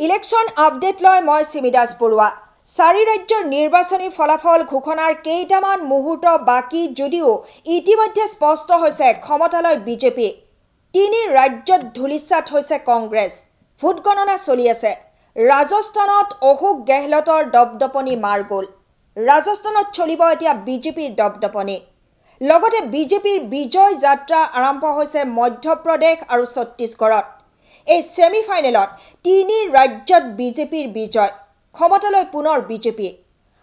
Election update লৈ মই চিমি দাস বৰুৱা। চাৰি ৰাজ্যৰ নিৰ্বাচনী ফলাফল ঘোষণাৰ কেইটামান মুহূৰ্ত বাকী যদিও ইতিমধ্যে স্পষ্ট হৈছে ক্ষমতালৈ বিজেপি। তিনি ৰাজ্যত ধূলিসাৎ হৈছে কংগ্ৰেছ। ভোটগণনা চলি আছে। ৰাজস্থানত অশোক গেহলটৰ দপদপনি মাৰ গ'ল। ৰাজস্থানত চলিব এতিয়া বিজেপিৰ দপদপনি। লগতে বিজেপিৰ বিজয় যাত্ৰা আৰম্ভ হৈছে মধ্যপ্ৰদেশ আৰু ছত্তীশগড়ত। এই ছেমি ফাইনেলত তিনি ৰাজ্যত বিজেপিৰ বিজয়, ক্ষমতালৈ পুনৰ বিজেপি।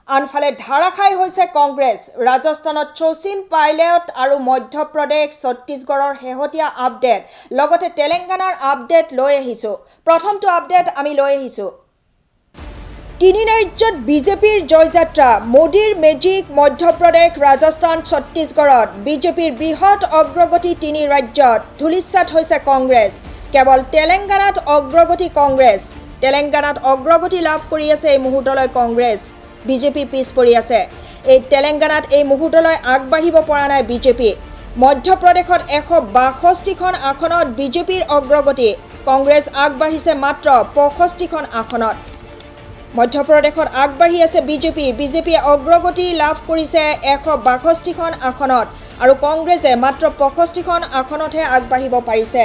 আনফালে ধাৰাশায়ী হৈছে কংগ্ৰেছ। ৰাজস্থানত শচীন পাইলট আৰু মধ্যপ্ৰদেশ, ছত্তীশগড়ৰ শেহতীয়া আপডেট, লগতে তেলেংগানাৰ আপডেট লৈ আহিছোঁ। প্ৰথমটো আপডেট আমি লৈ আহিছোঁ। তিনি ৰাজ্যত বিজেপিৰ জয়যাত্ৰা, মোদীৰ মেজিক। মধ্যপ্ৰদেশ, ৰাজস্থান, ছত্তীশগড়ত বিজেপিৰ বৃহৎ অগ্ৰগতি। তিনি ৰাজ্যত ধূলিসাৎ হৈছে কংগ্ৰেছ। কেৱল তেলেংগানাত অগ্ৰগতি কংগ্ৰেছ। তেলেংগানাত অগ্ৰগতি লাভ কৰি আছে এই মুহূৰ্তলৈ কংগ্ৰেছ। বিজেপি পিছ পৰি আছে। এই তেলেংগানাত এই মুহূৰ্তলৈ আগবাঢ়িব পৰা নাই বিজেপি। মধ্যপ্ৰদেশত 162খন আসনত বিজেপিৰ অগ্ৰগতি। কংগ্ৰেছ আগবাঢ়িছে মাত্ৰ 65খন আসনত। মধ্যপ্ৰদেশত আগবাঢ়ি আছে বিজেপি। বিজেপিয়ে অগ্ৰগতি লাভ কৰিছে 162খন আসনত আৰু কংগ্ৰেছে মাত্ৰ 65খন আসনতহে আগবাঢ়িব পাৰিছে।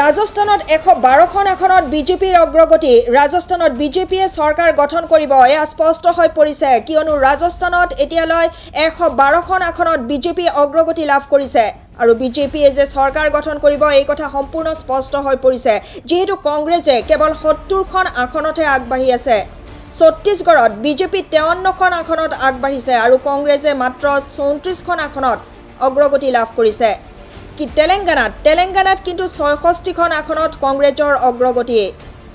ৰাজস্থানত 112খন আসনত বিজেপিৰ অগ্ৰগতি। ৰাজস্থানত বিজেপিয়ে চৰকাৰ গঠন কৰিব, এয়া স্পষ্ট হৈ পৰিছে। কিয়নো ৰাজস্থানত এতিয়ালৈ 112খন আসনত বিজেপিয়ে অগ্ৰগতি লাভ কৰিছে আৰু বিজেপিয়ে যে চৰকাৰ গঠন কৰিব, এই কথা সম্পূৰ্ণ স্পষ্ট হৈ পৰিছে, যিহেতু কংগ্ৰেছে কেৱল 70খন আসনতহে আগবাঢ়ি আছে। ছত্তীশগড়ত বিজেপি 53খন আসনত আগবাঢ়িছে আৰু কংগ্ৰেছে মাত্ৰ 34খন আসনত অগ্ৰগতি লাভ কৰিছে। কি তেলেংগানাত কিন্তু 66খন আসনত কংগ্ৰেছৰ অগ্ৰগতি।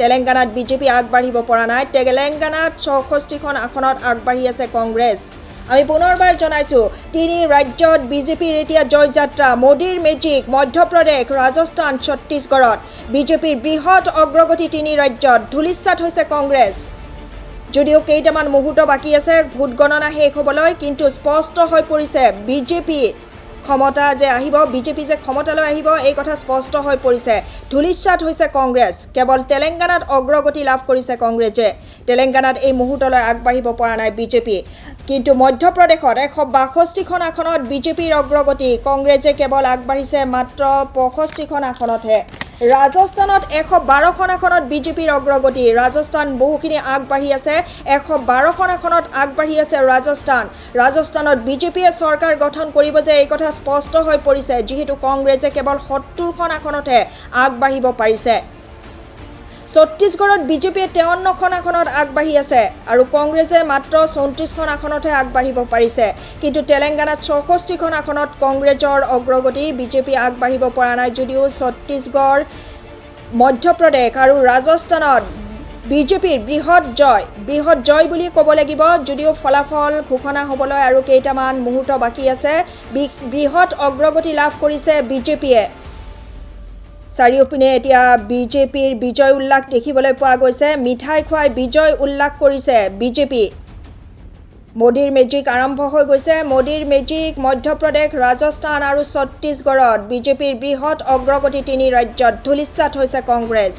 তেলেংগানাত বিজেপি আগবাঢ়িব পৰা নাই। তেলেংগানাত 66খন আসনত আগবাঢ়ি আছে কংগ্ৰেছ। আমি পুনৰবাৰ জনাইছোঁ, তিনি ৰাজ্যত বিজেপিৰ এতিয়া জয়যাত্ৰা, মোদীৰ মেজিক। মধ্যপ্ৰদেশ, ৰাজস্থান, ছত্তীশগড়ত বিজেপিৰ বৃহৎ অগ্ৰগতি। তিনি ৰাজ্যত ধূলিসাৎ হৈছে কংগ্ৰেছ। যদিও কেইটামান মুহূৰ্ত বাকী আছে ভোটগণনা শেষ হ'বলৈ, কিন্তু স্পষ্ট হৈ পৰিছে বিজেপি ক্ষমতা যে আহিব, বিজেপি যে ক্ষমতালৈ আহিব, এই কথা স্পষ্ট হৈ পৰিছে। ধূলিসাৎ হৈছে কংগ্ৰেছ। কেৱল তেলেংগানাত অগ্ৰগতি লাভ কৰিছে কংগ্ৰেছে। তেলেংগানাত এই মুহূৰ্তলৈ আগবাঢ়িব পৰা নাই বিজেপি। কিন্তু মধ্যপ্ৰদেশত 162খন আসনত বিজেপিৰ অগ্ৰগতি। কংগ্ৰেছে কেৱল আগবাঢ়িছে মাত্ৰ 65খন আসনতহে। ৰাজস্থানত 112খন আসনত বিজেপিৰ অগ্ৰগতি। ৰাজস্থান বহুখিনি আগবাঢ়ি আছে। 112খন আসনত আগবাঢ়ি আছে ৰাজস্থান। ৰাজস্থানত বিজেপিয়ে চৰকাৰ গঠন কৰিব যে, এই কথা স্পষ্ট হৈ পৰিছে, যিহেতু কংগ্ৰেছে কেৱল 70খন আসনতহে আগবাঢ়িব পাৰিছে। ছত্তীশগড়ত বিজেপিয়ে 53খন আসনত আগবাঢ়ি আছে আৰু কংগ্ৰেছে মাত্ৰ 34খন আসনতহে আগবাঢ়িব পাৰিছে। কিন্তু তেলেংগানাত 66খন আসনত কংগ্ৰেছৰ অগ্ৰগতি। বিজেপি আগবাঢ়িব পৰা নাই যদিও ছত্তীশগড়, মধ্যপ্ৰদেশ আৰু ৰাজস্থানত বিজেপিৰ বৃহৎ জয়, বৃহৎ জয় বুলি ক'ব লাগিব। যদিও ফলাফল ঘোষণা হ'বলৈ আৰু কেইটামান মুহূৰ্ত বাকী আছে, বৃহৎ অগ্ৰগতি লাভ কৰিছে বিজেপিয়ে। চাৰিওপিনে এতিয়া বিজেপিৰ বিজয় উল্লাস দেখিবলৈ পোৱা গৈছে। মিঠাই খুৱাই বিজয় উল্লাস কৰিছে বিজেপি। মোদীৰ মেজিক আৰম্ভ হৈ গৈছে। মোদীৰ মেজিক। মধ্যপ্ৰদেশ, ৰাজস্থান আৰু ছত্তীশগড়ত বিজেপিৰ বৃহৎ অগ্ৰগতি। তিনি ৰাজ্যত ধূলিসাৎ হৈছে কংগ্ৰেছ।